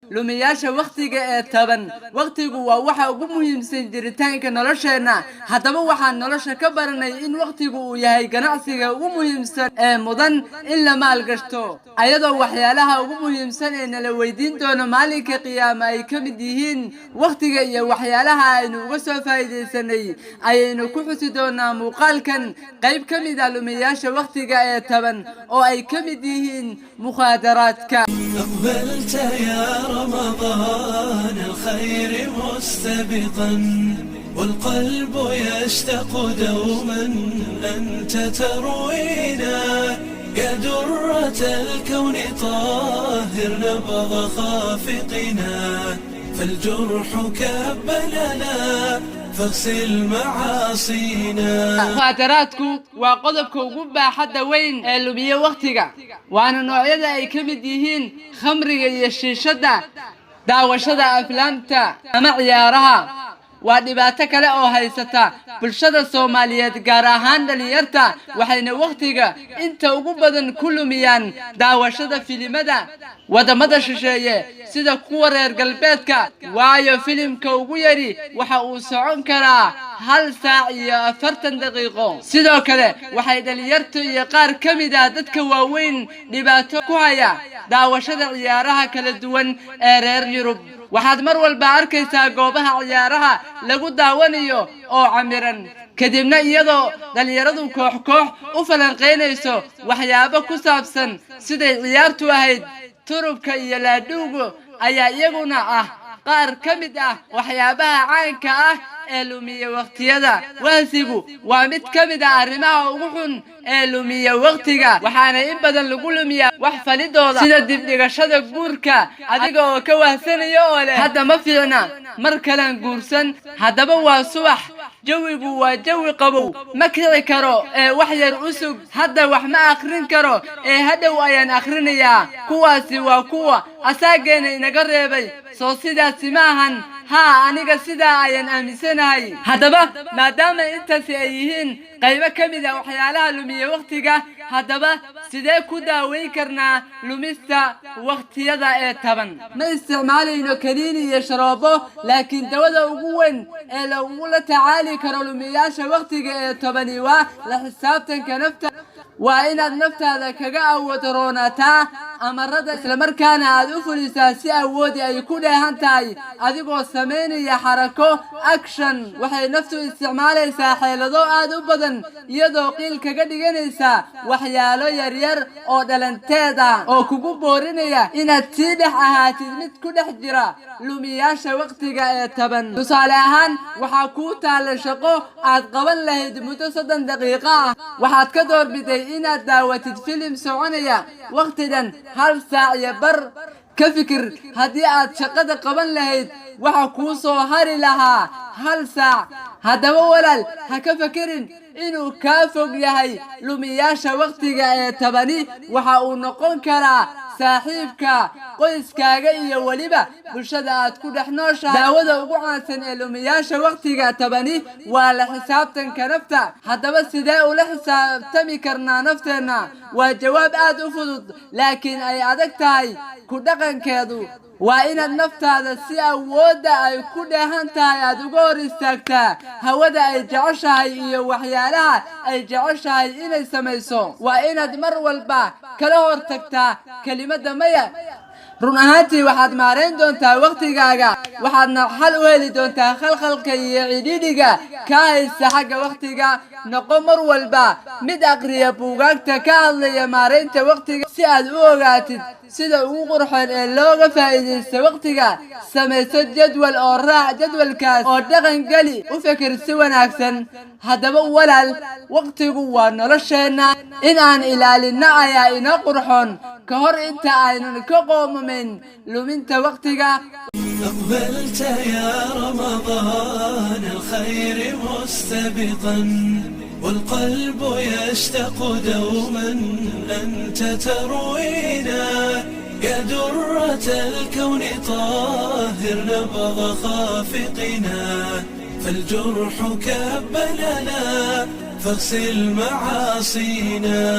Lumiyaasha wakhtiga ee taban. Wakhtigu waa waxa ugu muhiimsan jiritaanka nolosheenna. Haddaba waxaan nolosha ka baranay in wakhtigu uu yahay ganacsiga ugu muhiimsan ee mudan in la maalgashto, ayadoo waxyaalaha ugu muhiimsan ee nala weydiin doono maalinka qiyaama ay ka mid yihiin wakhtiga iyo waxyaalaha aynu uga soo faa'iidaysanay ayaynu ku xusi doonaa muuqaalkan qayb ka mid ah lumiyaasha wakhtiga ee taban oo ay ka mid yihiin mukhaadaraadka. أقبلت يا رمضان الخير مستبقا، والقلب يشتاق دوما أنت تروينا. يا درة الكون طهر نبض خافقنا، فالجرح كب لنا، فاغسل معاصينا. Mukhaadaraadku waa qodobka ugu baaxadda weyn ee lumiya wakhtiga, waana noocyada ay ka mid yihiin khamriga iyo shiishadda, daawashada aflaamta ama ciyaaraha. Waa dhibaato kale oo haysata bulshada Soomaaliyeed, gaar ahaan dhalinyarta. Waxayna wakhtiga inta ugu badan ku lumiyaan daawashada filimada wadamada shisheeye, sida kuwa reer galbeedka, waayo filimka ugu yari waxa uu socon karaa 1 saac iyo 40 daqiiqo. Sidoo kale waxay dhalinyartu iyo qaar ka mid ah dadka waaweyn dhibaato ku haya daawashada ciyaaraha kala duwan ee reer Yurub. Waxaad mar walba arkaysaa goobaha ciyaaraha lagu daawanayo oo camiran, kadibna iyadoo dhalinyaradu koox koox u falanqaynayso waxyaabo ku saabsan siday ciyaartu ahayd. Turubka iyo laadhuugu ayaa iyaguna ah qaar ka mid ah waxyaabaha caanka ah ee lumiya waqtiyada. Wahsigu waa mid ka mid ah arrimaha ugu xun ee lumiya waqtiga, waxaana in badan lagu lumiyaa wax falidooda, sida dibdhigashada guurka, adiga oo ka wahsanaya oo leh, "Hadda ma fiicna, mar kalaan guursan." Haddaba waa subax, jawigu waa jawi qabow, ma kici karo ee wax yar u sug. Hadda wax ma akhrin karo ee hadhow ayaan akhrinayaa. Kuwaasi waa kuwa asaageena inaga reebay. Soo sidaasi ma ahan? Haa, aniga sidaa ayaan aaminsanahay. Haddaba maadaama intaasi ay yihiin qaybo ka mid ah waxyaalaha lumiya wakhtiga, haddaba sidee ku daaweyn karnaa lumista wakhtiyada ee taban? Ma isticmaalayno kaniini iyo sharoobo, laakiin dawada ugu weyn ee lagula tacaali karo lumiyaasha wakhtiga ee tobani waa la xisaabtanka nafta. Waa inaad naftaada kaga awood roonaataa amarada, islamarkaana aad u fulisaa si awoodi ay ku dheehan tahay, adigoo samaynaya xarako, action. Waxay naftu isticmaalaysaa xeelado aad u badan, iyadoo qiil kaga dhiganaysa waxyaalo yaryar oo dhalanteed ah oo kugu boorinaya inaad sii dhex ahaatid mid ku dhex jira lumiyaasha wakhtiga ee taban. Tusaale ahaan, waxaa kuu taalla shaqo aad qaban lahayd muddo 30 daqiiqo ah. Waxaad ka doorbiday inaad daawatid filim soconaya wakhti dhan 1 saac iyo bar. Ka fikir, haddii aad shaqada qaban lahayd, waxa kuu soo hari lahaa 1 saac. Haddaba walaal, ha ka fakerin inuu kaa fog yahay lumiyaasha wakhtiga ee tabani. Waxa uu noqon karaa saaxiibka, qoyskaaga iyo weliba bulshada aad ku dhex nooshahay. Daawada ugu caansan ee lumiyaasha wakhtiga tabani waa la xisaabtanka nafta. Haddaba sidee ula xisaabtami karnaa nafteenna? Waa jawaab aad u fudud, laakiin ay adag tahay ku dhaqankeedu. Waa inaad naftaada si awoodda ay ku dheehan tahay aad uga hor istaagtaa hawada ay jeceshahay iyo waxyaalaha ay jeceshahay inay samayso. Waa inaad mar walba kala hor tagtaa kelimadda "maya". Run ahaantii, waxaad maarayn doontaa wakhtigaaga, waxaadna xal u heli doontaa khalkhalka iyo cidhiidhiga ka haysta xagga wakhtiga. Noqo mar walba mid aqriya buugaagta ka hadlaya maaraynta wakhtiga, si aad u ogaatid sida ugu qurxoon ee looga faa'iidaysto wakhtiga. Samayso jadwal oo raac jadwalkaas oo dhaqan geli. U fikir si wanaagsan. Haddaba walaal, wakhtigu waa nolosheenna. In aan ilaalinno ayaa inoo qurxoon ka hor inta aynan ka qoomamayn luminta wakhtiga. أقبلت يا رمضان الخير مستبقا، والقلب يشتاق دوما أنت تروينا. يا درة الكون طهر نبض خافقنا، فالجرح كب لنا، فاغسل معاصينا.